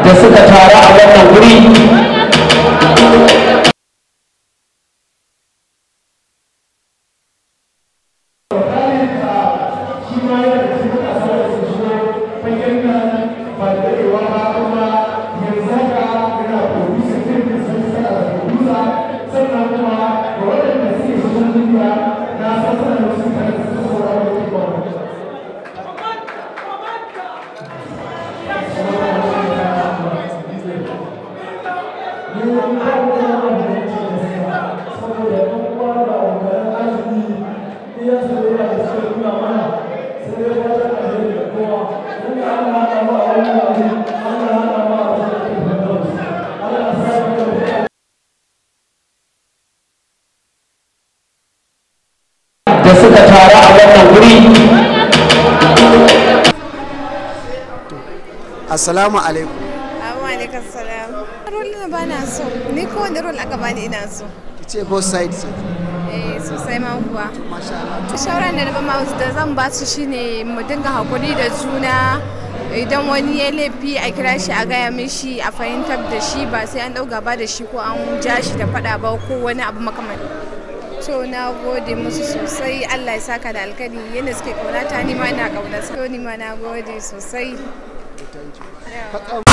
Da suka taru a wannan wuri. Da suka taru a wannan wuri. Assalamu alaikum. Amma alaikum salam. Role na bana so. Ni kowane role aka bani ina so. Ki ce both sides. Eh, sosai ma kuwa. Masha Allah. Shawaran da na ba ma da zan ba su shine mu dinga hakuri da juna. Idan wani ya laifi, a kira shi, a gaya mishi, a fahimtar da shi, ba sai an ɗau gaba da shi ko an ja shi da faɗa ba ko wani abu makamantan. To, na gode musu sosai, Allah ya saka da alkhairi. Yadda suke kaunata, ni ma ina kaunarsa. To, ni ma na gode sosai. Thank you.